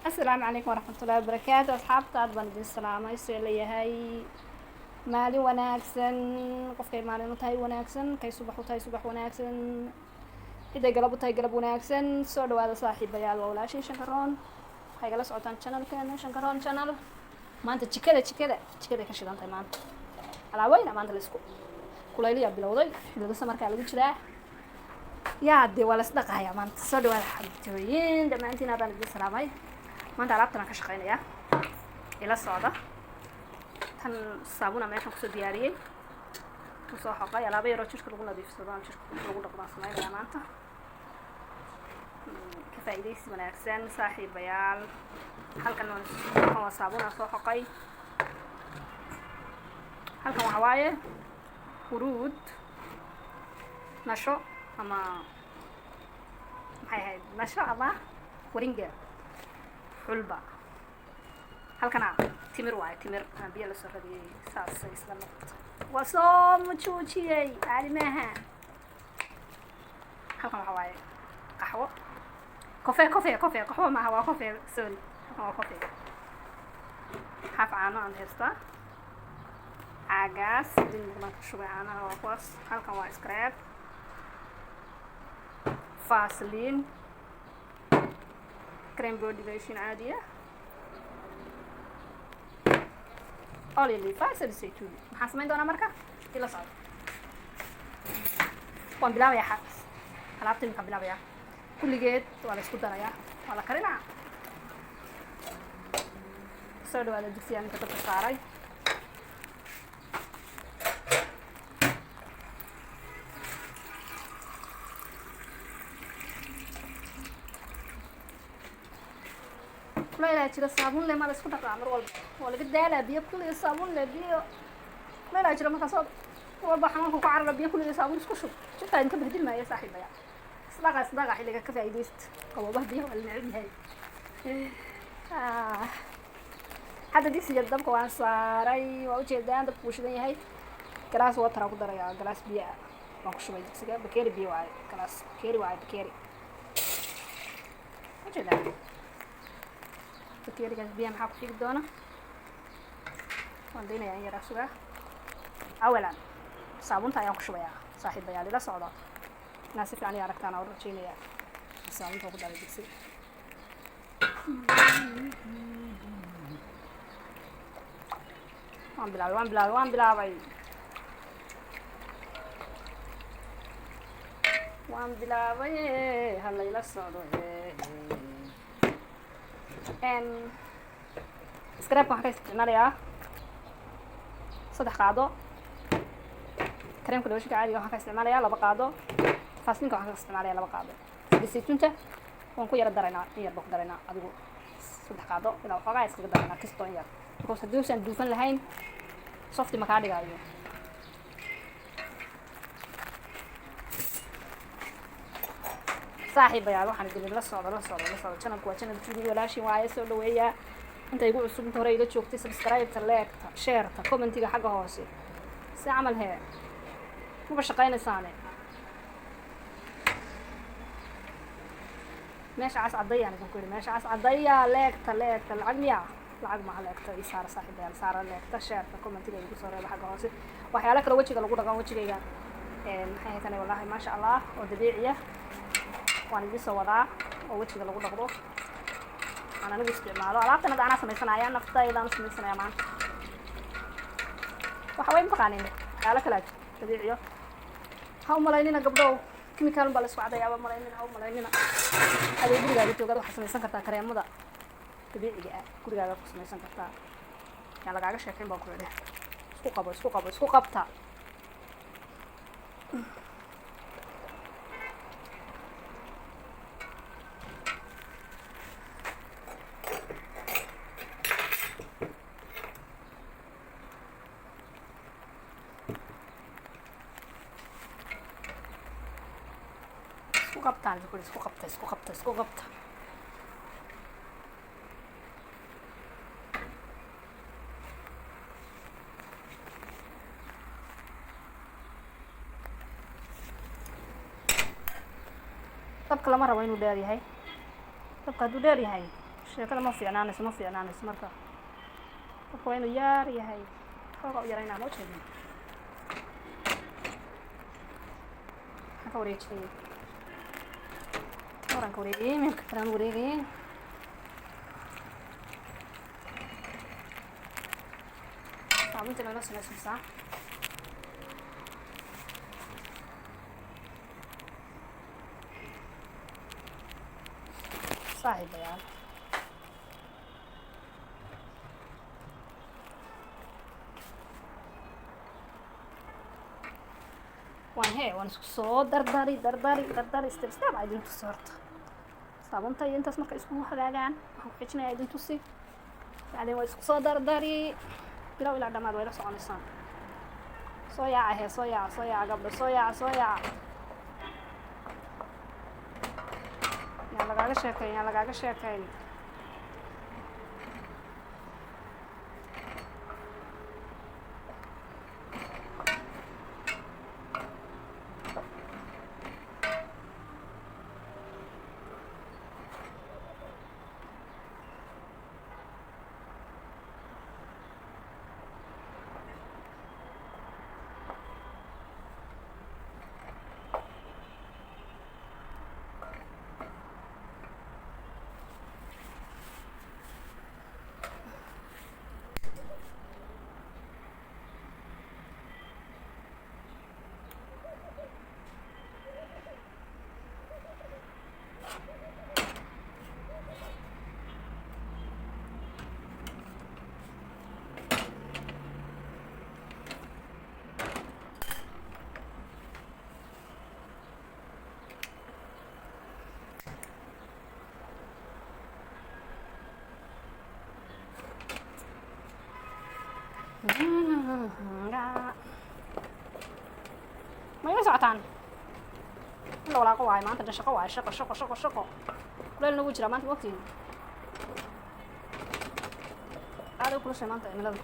Asalaamu calaykum waraxmatullaahi wabarakaatu. Asxaabta, aad baan idin salaamay. See leeyahay? Maalin wanaagsan. Qofkay maalin u tahay wanaagsan, kay subax u tahay subax wanaagsan, ciday galab u tahay galab wanaagsan. Soo dhawaada, saaxiibayaal. Waa walaashin Shankaroon. Waxay kala socotaan channelkeena Shankaroon Channel. Maanta jikada ka shidan tahay. Maanta alaabooyina maanta la isku kulayliyaa bilowday. Xilliga samarkaa lagu jiraa. Yaa dee, waa la isdhaqayaa maanta. Soo dhawaada, xabibtooyin, dhammaantiin aadaan idin salaamay. Maanta alaabtan aan ka shaqeynayaa, ila socda. Tan saabuna meeshan kusoo diyaariyey, kusoo xoqay. Alaabo yaroo jirka lagu nadiifsado aan jirka lagu dhaqdaan sameynayaa maanta. Ka faa'iidaysi wanaagsan, saaxiibayaal. Halkan halkan waa saabuun aan soo xoqay. Halkan waxaa waaye huruud, nasho ama maxay ahayd, nasho ama waringa, xulba. Halkana timir waaye, timir aan biyo lasoo radiyey. Saasay isla noqota. Waa soo majuujiyey, caadi maaha. Halkan waxaa waaye qaxwo, coffee, coffee, coffee. Qaxwo maaha, waa coffee, sorry. Halkan waa coffee. Xaaf caano aan haystaa, caagaas dinbaan ka shubay caanaha, waa kuwaas. Halkan waa scrub, Vaseline, cream body lotion caadiya, olive, saliid saytuun. Maxaan samayn doonaa marka? Ila socdo. Waan bilaabayaa alaabta iminkaan bilaabayaa. Kulligeed waa la isku darayaa, waa la karinaa. Soo dhawaada. Digsiyaa ninka dabka saaray. Kuleylaa jira, saabuun le maa la isku dhaqaa. Mar walba waa laga daalaa biyo kulliga saabuun le. Biyo kuleylaa jira, markaa soo mar walba xamaamka ku carara, biyo kulliga saabuun isku shub, jirkaa idinka bahdil maayo. Saaxiibaya, isdhaqa, isdhaqa. Xilliga ka faa'iidaysta, qaboobaha biyaha waa la neceb yahay. Hadda digsiga dabka waan saaray, waa ujeedaan, dabka wuu shidan yahay. Galaas water aan ku darayaa, galaas biyo ah waan ku shubay digsiga. Bakeeri biyo waaye, galaas bakeeri waaye, bakeeri ujeedaan. Bakeerigaas biyaha maxaa ku xigi doona? Waan daynayaa in yaraa sugaa. Awalan saabunta ayaan ku shubayaa. Saaxiibayaal, ila socda. Inaa si fiican i aragtaan aan rajeynayaa. Saabunta ku daray digsiga. Waan bilaabay, waan bilaabay, waan bilaabay, waan bilaabay. Hala ila socdo. Scrubka waxaan ka isticmaalayaa 3 qaado. Kareemka lotionka caadiga waxaan ka isticmaalayaa 2 qaado. Vaselineka waxaan ka isticmaalayaa 2 qaado. Saliid saytuunta waan ku yara daraynaa, in yar baan ku daraynaa, adigu 3 qaado ilaa waxoogaa iskaga daraynaa, kisto in yar, because haddii uusan duufan lahayn softi ma kaa dhigaayo. Saaxiibayaal, waxaan idin la socda, la socda, la socda. Channelku waa channelkiidii, walaashin waaye. Soo dhaweeya inta igu cusub, inta hore iga joogtay. Subscribe-ta, like-ta, share-ta, commentiga xagga hoose. Si camal hee maba shaqaynaysaane. Meesha cas caddayaan idinku yidhi, meesha cas caddaya. Like-ta, like-ta, lacag miyaa? Lacag maaha. Like-ta ii saara, saaxiibayaal, saara like-ta, share-ta, commentiga igu soo reeba xagga hoose. Waxyaalo kale wejiga lagu dhaqan, wejigayga maxay haytanay, wallaahi maasha Allah, oo dabiiciya waan idin soo wadaa oo wejiga lagu dhaqdo aan anigu isticmaalo. Alaabtan hadda anaa samaysanaya, naftayda aan samaysanaya maanta. Waxa way mataqaanin, waxyaalo kale dabiiciyo. Ha u malaynina, gabdhow, chemical baa la isku cadayaaba malaynina, ha u malaynina. Adoo gurigaaga joogaad waxaad samaysan kartaa kareemada dabiiciga ah, gurigaaga ku samaysan kartaa. Yaan lagaaga sheekayn baan ku idhi. Isku qabo, isku qabo, isku qabta. Isku qabtaan isku isku qabta, isku qabta, isku qabta. Dabka lama rabo inuu dheer yahay. Dabka hadduu dheer yahay Sheekada ma fiicnaanayso, ma fiicnaanayso. Marka dabka waa inuu yaar yahay, xoogaa u yaraynaa, ma ujeedin? Maxaan ka wareejiyey? Horaan ka wareegayey, meelka kalaan wareegayey. Saabuunta loola samaysanaysaa. Saaxiibayaal, waan hee, waan isku soo dardari dardari dardari, step step aa idin tusi. Horta saabunta iyo intaas marka iskugu hagaagaan, waxaan ku xijinayaa idin tusi. Bacdeen waa isku soo dardari, bilow ilaa dhammaad way la soconaysaan. Soo yaaca hee, soo yaaca, soo yaaca gabdho, soo yaaca, soo yaaca. Yaan lagaaga sheekayn, yaan lagaaga sheekayn. Ma ila socotaan? In la walaaqo waayo maanta dhan, shaqo waayo, shaqo, shaqo, shaqo, shaqo. Kuleel nagu jira maanta, mogtiin? Aad u kulushay maanta cimilada.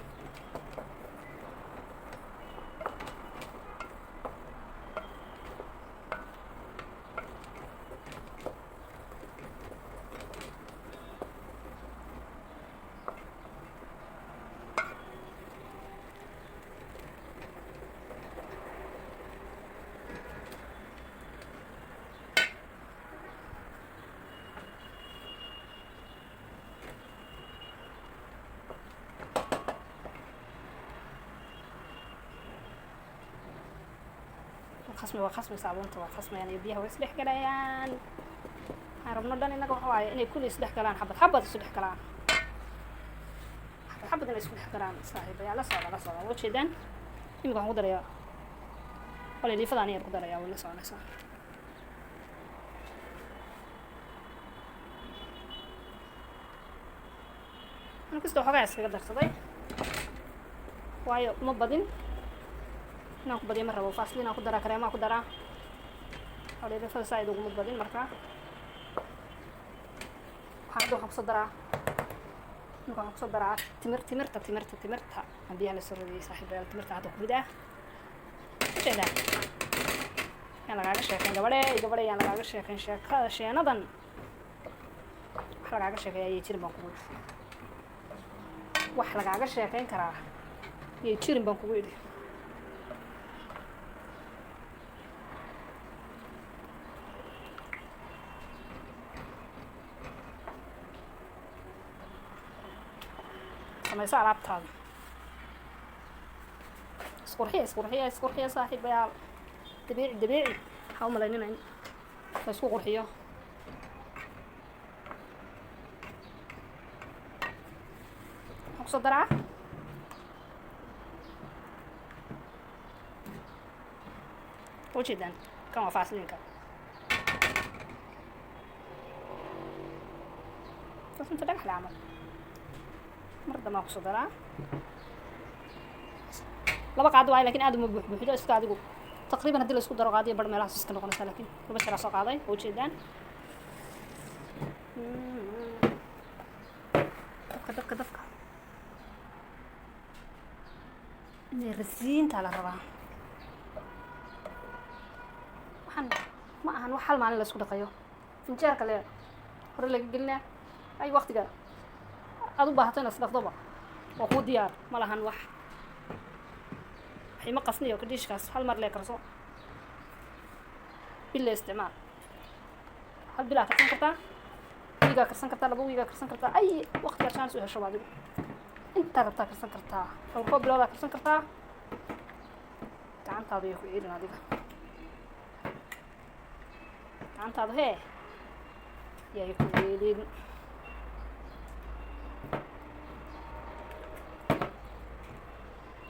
Khasmi waa khasmi, saabuunta waa khasmayaan iyo biyaha way isdhex galayaan. Waxaan rabno dhan innaga waxa waaye inay kulli isdhex galaan, xabad xabad isu dhex galaan, xabad xabad inay isku dhex galaan. Saaxiibayaa, la socda, la socda. Waa ujeedaan, imika waxaan ku darayaa qolay liifadaan yar ku darayaa, way la soconaysaa. Anu kasta waxoogaa iskaga darsaday, waayo uma badin, inaan ku badiyo ma rabo. Faslin aan ku daraa, kareemaa ku daraa, liifada saaid uguma badin. Marka waxaan hadda waxaan kusoo daraa, imika waxaan kusoo daraa timir, timirta, timirta, timirta aan biyaha lasoo rodiyey. Saaxiibayaal, timirta hadda ku ridaa, ujeedaa? Yaan lagaaga sheekayn gabadhe, gabadhe, yaan lagaaga sheekayn sheekada sheenadan. Wax lagaaga sheekeeya ayay jirin baan kugu idhi, wax lagaaga sheekayn karaa yay jirin baan kugu idhi. Samayso alaabtaada, isqurxiya, isqurxiya, isqurxiya saaxiibayaal. Dabiici, dabiici. Waxaa u malaynina in la isku qurxiyo. Waxaan kusoo daraa ujeedaan, kan waa faasliinka, inta dhagax le camal. Mar dambaan kusoo daraa 2 qaado waayo, lakin aad uma buux buuxdo iska. Adigu taqriiban haddii la isku daro qaadiyo bar meelahaas iska noqonaysaa, lakin 2 jeeraa soo qaaday, waa ujeedaan. Dabka, dabka, dabka inay rasiintaa la rabaa. Waxaan ma ahan wax hal maalin la isku dhaqayo. Finjeerka le hore laga gelinaa. Ay waqtiga aad u baahato inaad isdhaqdoba waa kuu diyaar. Ma lahan wax waxima qasniyo kadhiishkaas. Hal mar lee karso, bil lee isticmaal. Hal bilaa karsan kartaa, wiigaa karsan kartaa, 2 wiigaa karsan kartaa, ay waqtigaa chance u hesho adigu intaa rabtaa karsan kartaa, dhowr koo biloodaa karsan kartaa. Gacantaadu yay ku ciilin adiga, gacantaadu hee yay ku ciilin.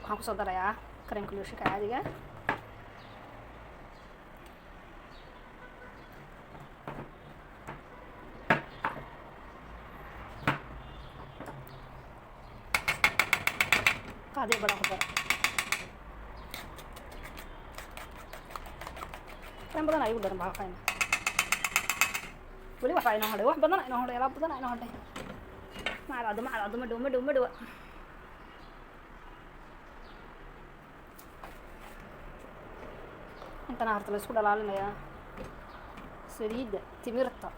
Waxaan kusoo darayaa kareemka looshinka caadiga. Qaadiyo badan ku dara, kareem badan ayagu daran bahalkayna. Weli waxbaa inoo hadhay, wax badan inoo hadhay, alaab badan inoo hadhay. Ma cadcado, ma cadcado, ma dhow, ma dhow, ma dhowa. Intana horta la isku dhalaalinayaa saliidda timirta,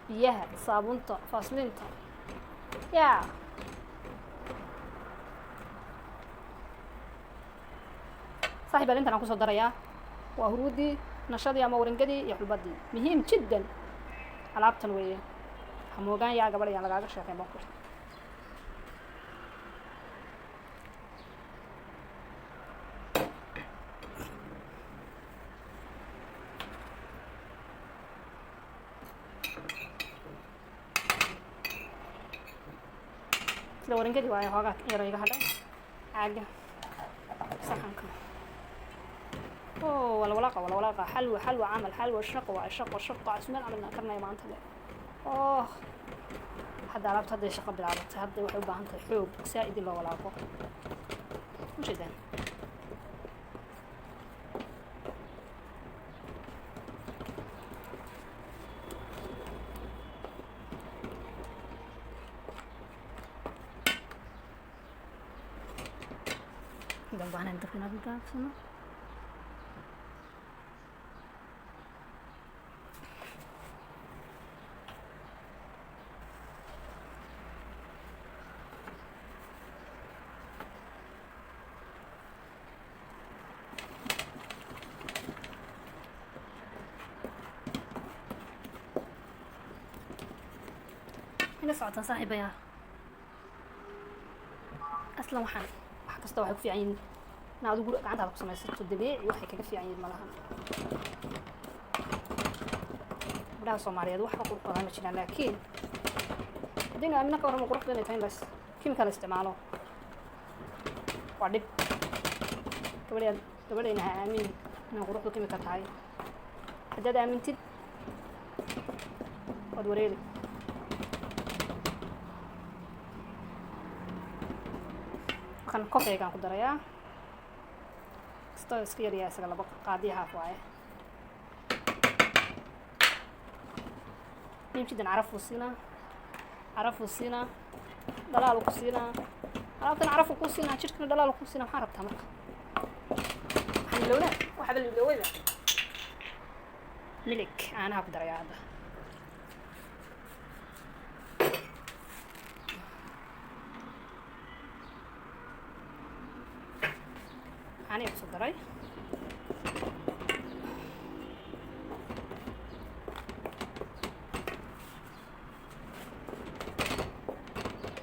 biyaha, saabunta, faaslinta. Yaa saaxib aal, intan aan kusoo darayaa waa huruuddii, nashadii ama warangadii iyo xulbadii. Muhiim jiddan alaabtan weeye, hamoogaan yaa gabadh, ayaan lagaaga sheekeyn baan ku. Isla warangadii waayo, hoogaa yaro iga hadhay caaga saxanka. Oh, wala walaaqa, wala walaaqa. Xalwa, xalwa camal, xalwa shaqo waa shaqo, shaqo casuumad camal inaan karnaya maanta le. Oh, hadda alaabta hadday shaqo bilaabatay, hadda waxay u baahan tahay xoog saa'id in loo walaaqo. Ujeedaan haddaan u baahnayn dabka inaad gaabsano. Ila socotaan saaxiibayaal? Aslan waxaan wax kasta waxay ku fiican yihiin in adigu gacantaada ku samaysato, dabiici waxay kaga fiican yihiin malahan. Gabdhaha Soomaaliyeed wax ka qurux badan ma jiraan, laakiin haddaynu aamino ka warramo quruxda inay tahay in las kimika la isticmaalo, waa dhib. Gabadhaad gabadhayna ha aamin inay quruxdu kimika tahay. Haddaad aamintid waad wareeri. Kan kofeygaan ku darayaa, kastoo iska yaryahay isaga, 2 qaadiyo haaf waaye. Muhiim jiddan, carafuu siinaa, carafuu siinaa, dhalaalu ku siinaa alaabtan, carafu kuu siinaa, jidhkana dhalaalu kuu siinaa. Maxaa rabtaa marka? Waxaan ilowna, waxaaba la iloowayba. Milig caanaha ku darayaa hadda. Caanihi kusoo daray,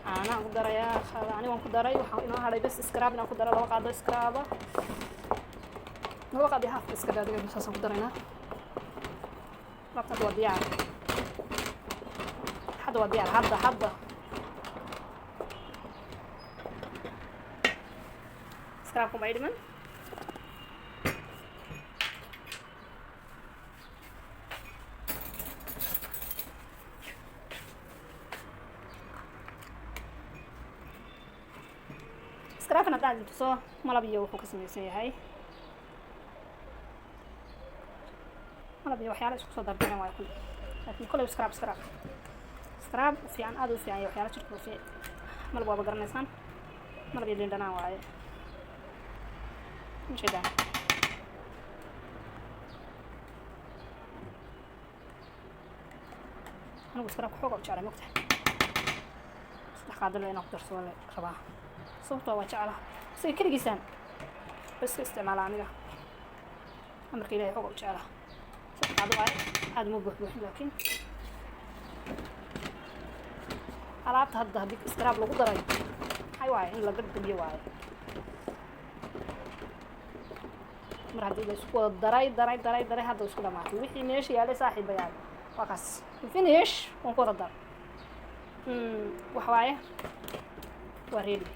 caanahan ku darayaa, caani waan ku daray. Waxaa inoo hadhay bes scrub inaan ku daro, 2 qaado scrub, 2 qaado haaf iska daadiga saasaan ku daraynaa. Alaabta hadda waa diyaar, hadda waa diyaar, hadda hadda scrubka ma dhiman. Scrubkan haddaan idin tuso, malab iyo wuxuu ka samaysan yahay, malab iyo waxyaala isku soo dardaran waayo kule, laakiin kolley scrub, scrub, scrub u fiican, aad u fiican yahay waxyaala jirka u fiican. Malab waaba garanaysaan, malab iyo liin dhanaan waaye. Ujeedaan Anigu scrubka xooga u jeclay, mogtahay. 3 qaadalo inaan ku darsado la rabaa, sababtoo waa jeclaha isaga keligiisaan ba iska isticmaala aniga. Amarka Ilahay, xooga u jeclaha. 3 qaado waaye, aada uma buuxbuuxin, laakiin alaabta hadda haddii scrub lagu daray, maxay waaye in laga dabiyo waaye. Mar haddii la isku wada daray daray daray daray, hadda isku dhamaatay wixii meesha yaalay, saaxiibayaal. Waa kaas, finish, waan ku wada daray. Waxa waaye waa ready.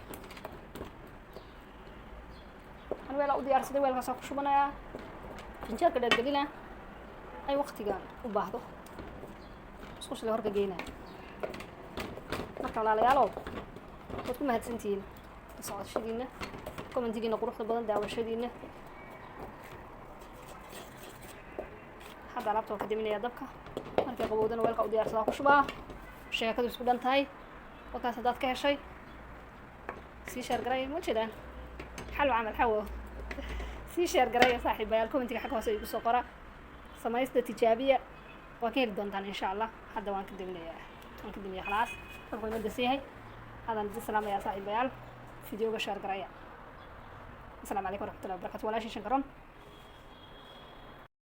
An weelaa u diyaarsaday, weelkaasaan ku shubanayaa, finjeerka dheergelina ay waqtigan u baahdo isku shilay horka geynaya. Marka walaalayaalow, waad ku mahadsantihiin la socoshadiina, commentigiina quruxda badan, daawashadiina. Hadda alaabta waan ka daminayaa dabka. Markay qabowdana weelka u diyaarsadaa ku shubaa. Sheekadu isku dhan tahay wakaas. Haddaad ka heshay, sii share garay. Ma jeedaan xalwa camal xawo? Sii share garaya, saaxiibayaal. Commentiga xagga hoose igu soo qora. Samaysta, tijaabiya, waa ka heli doontaan insha Allah. Hadda waan ka daminayaa, waan ka daminaya, khalaas, dabku inoo dasan yahay. Haddaan idin salaamayaa, saaxiibayaal. Videoga share garaya. Asalaamu calaykum waraxmatullahi wabarakatu. Walaashii Shankaron.